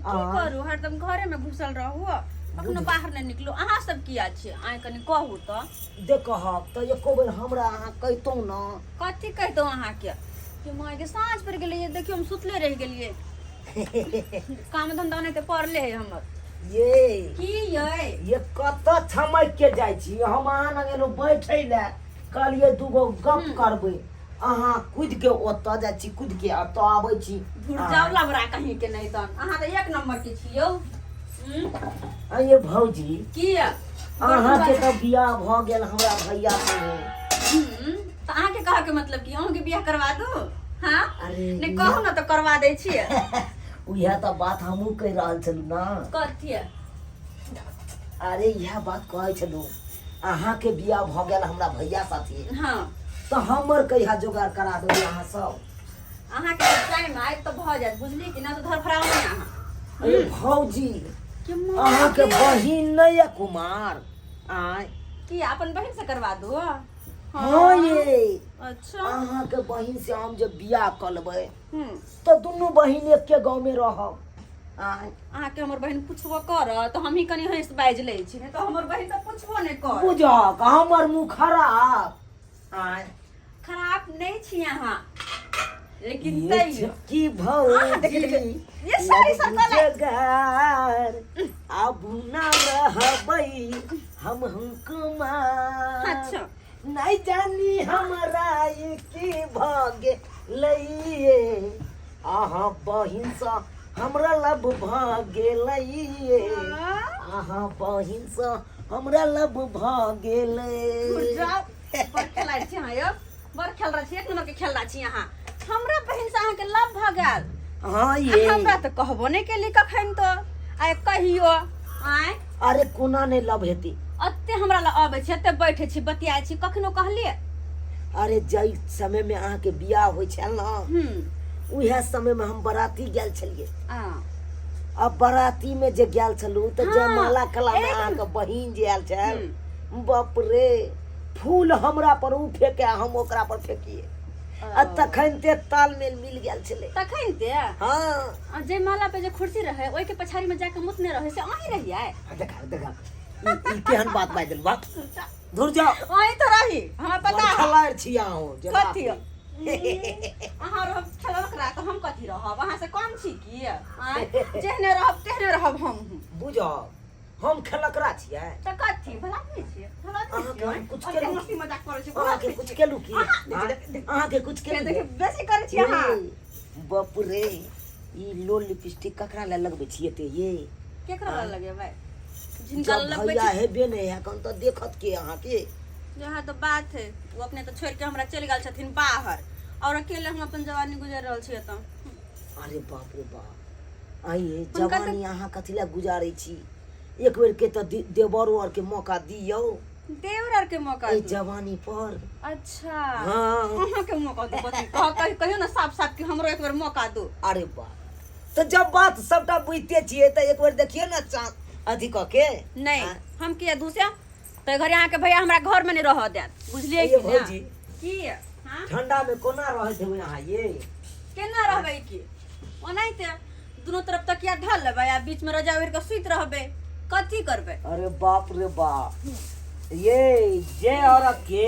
की करू, हरदम घरे में घुसल रहू, कखनो बाहर नहि निकलू। अहाँ सब किया छियै आइ, कनि कहू तऽ। देखहक तऽ एको बेर हमरा अहाँ कहितहुँ ने। कथी कहितहुँ अहाँके कि मायके साँझ पड़ि गेलै, देखियौ हम सुतले रहि गेलियै, काम धंधा नहि तऽ पड़ले है हमर। ये की यै? ये कतऽ छमकि के जाइ छी? हम अहाँ लग एलहुँ बैठै लए, कहलियै दूगो गप करबै, अहाँ कूदि के ओतऽ जाइ छी, कूदि के एतऽ आबै छी। धुर जाउ लबरा कहीं के नहीं तन, अहाँ तऽ एक नंबर के छी यौ। अये भौजी। की? अहाँके तऽ बियाह भऽ गेल हमरा भैया संगे। तऽ अहाँके कहऽ के मतलब की, अहूँके बियाह करवा दू? हाँ। अरे नहि कहू ने तऽ करवा दै छियै। उएह तऽ बात हमहूँ कहि रहल छलहुँ ने। कथी? अरे इएह बात कहै छलहुँ, अहाँके बियाह भऽ गेल हमरा भैया साथे। हाँ। तऽ हमर कहिया जोगाड़ करा देबै अहाँ सब? अहाँके टाइम आयत तऽ भऽ जायत, बुझलियै कि ना? तऽ धरफड़ाउ नहि अहाँ। अरे भौजी। के अहाँके बहिन नहि यऽ कुमार आय? की अपन बहिन से करवा दू? हाँ ये। अच्छा। अहाँके बहिन से हम जे बियाह कऽ लेबै तऽ दुनू बहिन एके गाँव में रहब आय। अहाँके हमर बहिन पुछबो करत तऽ हमही कनि हँसि बाजि लै छी, नहि तऽ हमर बहिन तऽ पुछबो नहि करत। बुझक हमर मुँह खराब आय? खराब नहि छी अहाँ, लेकिन ये तैयो की अहाँ देखियौ, भौजी देखियौ। ये साड़ी सरकल है। जोगार आबू ना रहबै हम कुमार। अच्छा। नहीं जानी हमरा ई की भऽ गेलैये, अहाँ बहिनसँ हमरा लब भऽ गेलैये। अहाँ बहिनसँ हमरा लब भऽ गेलै। जाउ, बड़ खेलाइ छी अहाँ यौ, बड़ खेल रहल छी, एक नंबर के खेल रहल छी अहाँ। हमरा बहिन से अहाँके लव भऽ गेल? हाँ आ ये। हमरा तऽ कहबो नहि केली कखन तो आइ कहियो आँय। अरे कोना नहि लब हेतै? एते हमरा लग अबै छी, एते बैठे छी, बतियाइ छी, कखनो कहलियै? अरे जाहि समयमे अहाँके बियाह होइ छल ने, उएह समयमे हम बराती गेल छलियै। आ आ बरातीमे जे गेल छलहुँ तऽ जयमाला कलामे अहाँके बहिन जे आयल छल, बाप रे, फूल हमरा पर ओ फेके, हम ओकरा पर फेकिए, आ तखन ते तालमेल मिल गेल छलै। तखन ते? हाँ। आ जयमाला पे जे कुर्सी रहे, ओहि के पछाड़ी में जाके मुतने रहे, से अहीं रहियै? आ देखा देखा, ई केहन बात बाजि देल, बाप धुर जाओ। अहीं तो रही, हमरा पता है। खलाड़ छी अहूँ जे बाप कथी? रे। अहाँ रहब खेलक रा तऽ हम कथी रहब? अहाँ से कम छी की? आँय? जेहने रहब तेहने रहब हमहूँ। बुझल, हम खेलकरा छियै? तऽ कथी भला आदमी छियै, भला आदमी अहाँके छियै? हम कुछ अते केलहुँ मस्ती की? मजाक करै छी, भला अहाँके आदमी कुछ छियै। केलहुँ की? अहाँ देखियौ, आँय? देखियौ, देखियौ। अहाँके कुछ से केलहुँ? देखियौ, बेसी करै छी अहाँ। ये, बाप रे, ई लोल लिपस्टिक ककरा लए लगबै छी एते ये? केकरा लग लगेबै? जिनका जब लगबै भैया छी। हेबे नहि है कन तऽ देखत के अहाँके? यहाँ तऽ बात है, ओ अपने तऽ छोड़ि के हमरा चलि गेल छथिन बाहर और अकेले हम अपन जवानी गुजर रहल छी एतऽ। अरे बाप रे बाप, आइए हुनका तऽ- जवानी अहाँ कथी लए गुजारै छी? एक बेर के तऽ देवरो आर के मौका दियौ। देवर आर के मौका एहि दू? जवानी पर। अच्छा। हाँ। अहाँ के मौका दू? कथी कह कह- कहियो ना साफ साफ कि हमरो एक बेर मौका दू। अरे बाप, तऽ जब बात सबटा बुझिते छियै तऽ एक बेर देखियौ ने चा अथी कऽ के। नहीं। हाँ। हम किया धुसे तऽ घरे अहाँके भैया हमरा घर में नहीं रह देत, बुझलियै ये कि ना? भौजी। की? हाँ। ठंडा में कोना रहैत हेबै अहाँ ये? केना रहबै की, ओनाहिते दुनू तरफ तकिया धऽ लेबै आ बीच में रजाई ओढ़ि कऽ सुति रहबै, कथी करबै? अरे बाप रे बाप, ये जे औरत के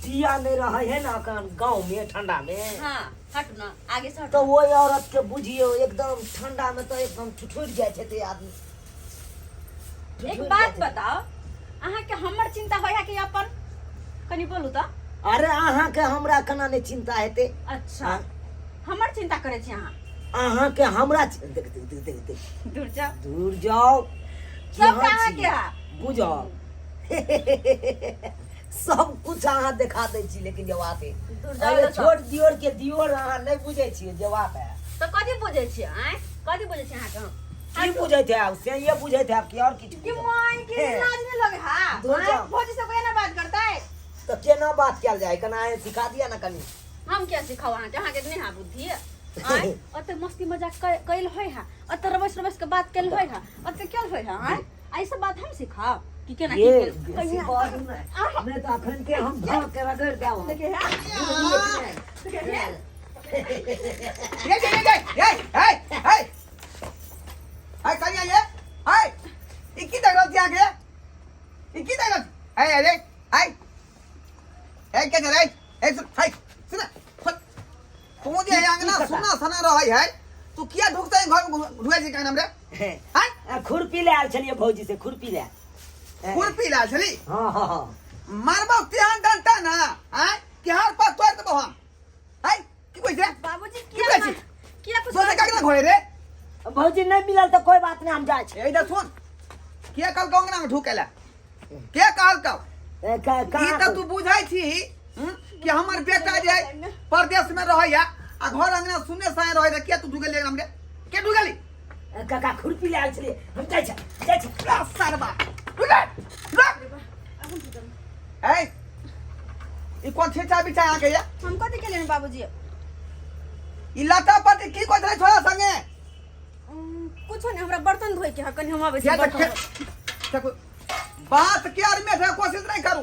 पिया नहीं रहे है ना अखन गाँव में ठंडा में, हाँ, हट ना आगे से हट। तो वही औरत के बुझियो एकदम ठंडा में तो एकदम ठुठुर जाए छै ते आदमी। एक ठुठुरि बात जाइ छै। बताओ, अहाँके हमर चिंता होय है कि अपन? कनि बोलू तऽ। अरे अहाँके हमरा केना नहि चिंता हेतै? अच्छा। हाँ। हमर चिंता करै छी अहाँ? अहाँके हमरा देख देख देख देख देख। दूर जाओ। दूर जाओ। सब केहन अहाँके छी? है। बुझल, सब कुछ अहाँ देखा दै छी, लेकिन जवाब है दूर जाओ। अरे तऽ सब। छोट दियोर के दियोर अहाँ नहि बुझै छियै, जवाब है। तऽ कथी बुझै छियै? आँय, कथी बुझै छियै अहाँके हम? की बुझैत है से ये बुझैत है कि और किछु कि बुझैत? माय के हे। लाज नहीं लगे? हा दूर आँय, जाओ। भौजी सब एना बात करतै तऽ केना बात कयल जाय, कना अहाँ सिखा दिअ ने कनि। हम क्या सिखाऊ अहाँके? अहाँके नहि है बुद्धि? आँय, ओते मस्ती मजाक कैल होय है, ओते रबस रबस के बात कैल होय है, ओते कैल होय है? आँय, आ ई सब बात हम सिखाऊ कि केना की ये केल? बेसी कहिया- बाजू नहि, नहि तऽ अखन के हम धऽ के रगड़ि देब। देखिए है, बुझलियै कि नहि? देखिए है। ये ये ये ये हे हे। ए अरे आय ए के रे ए सुन हाय सुन तू जे अंगना सुना सना रहै है तू किया ढुकतै घर में ढुकै छी अंगना में रे हाय आ, खुरपी ले आयल छलियै भौजी से खुरपी ले खुरपी लाल छली हाँ हाँ हाँ मारबो तेहन डंटा ना आय कि हार पर तोड़ देबो हम आय की कहै छै बाबूजी की किया कहै छी? किया कुछ दोसर का घोड़े रे भौजी नहीं मिलल तो कोई बात नहीं हम जाइ छी ए इधर सुन के कहलकौ अंगना में ढुकेला के कहलकौ ए, ई कहाँ तऽ तू बुझै छी कि हमर बेटा जे है परदेश में रहैया आ घर अंगना सुने साए रहै रे के तू ढुकेली अंगना में रे के ढुकेली ए, काका खुरपी ले आयल छलियै हम जाइ छी जाइ छी ला सरबा ढुके ढुक ए ई कोन छेचा बिछा अहाँके ये हम कथी केलियन बाबूजी ई लता पति की कहै छलै छोरा संगे कुछो नहीं हमरा बर्तन धोए के है कनी हम आबै छी किया तऽ बर्तन देखो बात के आर में से कोशिश नहीं करू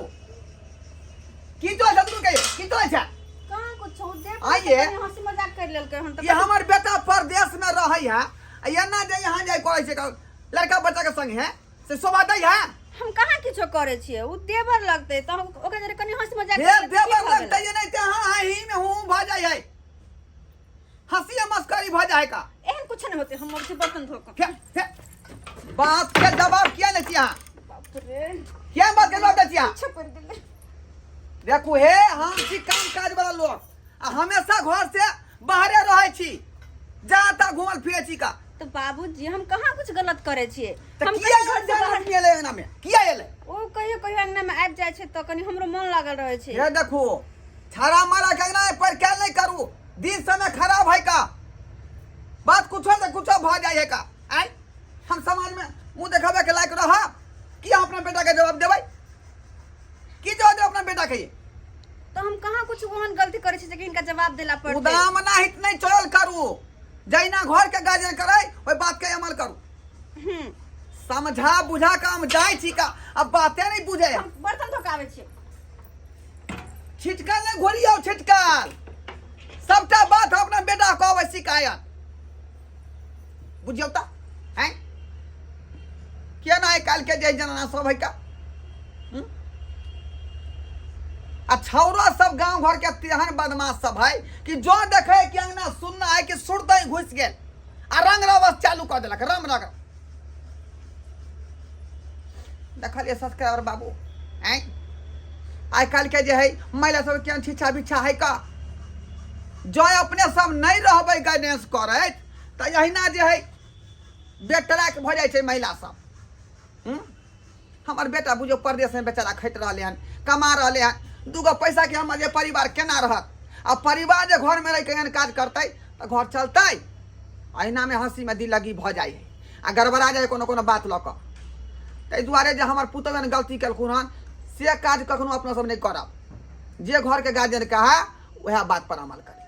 की तो छै तू के की तो छै कहाँ कुछो दे आइए। कनी हंसी मजाक कर लेलकै हन ये हमर बेटा परदेश में रहै है आ एना जे यहाँ जाय करै छै लड़का बच्चा के संग है से शोभा दै है हम कहाँ किछो करै छियै उ देवर लगतै तऽ हम ओकरा जरे कनी हंसी मजाक हे कर लेबै, की देवर भऽ लगतै गेलै? ये नहीं ते हाँ ही में हूँ भऽ जाइ है हंसी आ मस्करी भऽ जाइ का एहन कुछो नहीं होतै हम अबै छी बर्तन धो कऽ हे हे बात के जवाब किया नहीं छियै अहाँ बाप रे किया बात के जवाब दै छियै अहाँ कुछो पड़ि गेलै देखू हे हम छी काम काज वाला लोग आ हमेशा घर से बाहरे रहै छी जहाँ तहाँ घूमल फिरै छी का तऽ बाबूजी हम कहाँ कुछ गलत करै छियै तऽ हम किया कहियो घर घर से से बाहर आदमी एलै अंगना में किया एलै ओ कहियो कहियो अंगना में आबि जाइ छै तऽ कनी हमरो मन लागल रहै छै हे देखू छाड़ा मारा के अंगना में पर कैल नहीं करू दिन समय खराब है का बात कुछो से कुछो भऽ जाइ है का आय हम समाज में मुंह देखाबे के लायक रह की हम अपना बेटा के जवाब देबै की जवाब देबै अपना बेटा के तऽ हम कहाँ कुछ ओहन गलती करै छी जे कि हिनका जवाब देला पड़तै उदाम नाहित नहीं चलल करू जहिना घर के गार्जियन करे ओहि बात के अमल करू हम्म, समझा बुझा के हम जाइ छी का अब बाते नहीं बुझे हम बर्तन धो के आबै छी छिटकल नहीं घोरियो छिटकल सबटा बात हम अपना बेटा कहबै शिकायत बुझियौ तऽ हैं किया ना आइ काल्हि के जे जनाना सब है का हम्म? आ छौड़ा सब गांव घर के तेहन बदमाश सब है कि जो देखे कि अंगना सुनना है कि सुरते ही घुस गेल आ रंग रवस चालू कऽ देलक रम रंग देखलियै सब्सक्राइबर बाबू आँय आइ काल्हि के जे है महिला सब केहन छिछा बिछा है का जँ अपने सब नहि रहबै गाइडेंस करैत तऽ एहिना जे है बेटराक भऽ जाइ छै महिला सब हूँ? हमर बेटा बुझियौ परदेशमे बेचारा खटि रहलै हन कमा रहलै हन दूगो पैसाके हमर जे परिवार केना रहत आ परिवार जे घरमे रहि कऽ एहन काज करतै तऽ घर चलतै अहिनामे हँसीमे दिल लगी भऽ जाइ है आ गड़बड़ा जाइ है कोनो कोनो बात लऽ कऽ ताहि दुआरे जे हमर पुतहु एहन गलती केलखुन हन से काज कखनो अपना सब नहि करब जे घरके गार्जियन कहए उएह बात पर अमल करी।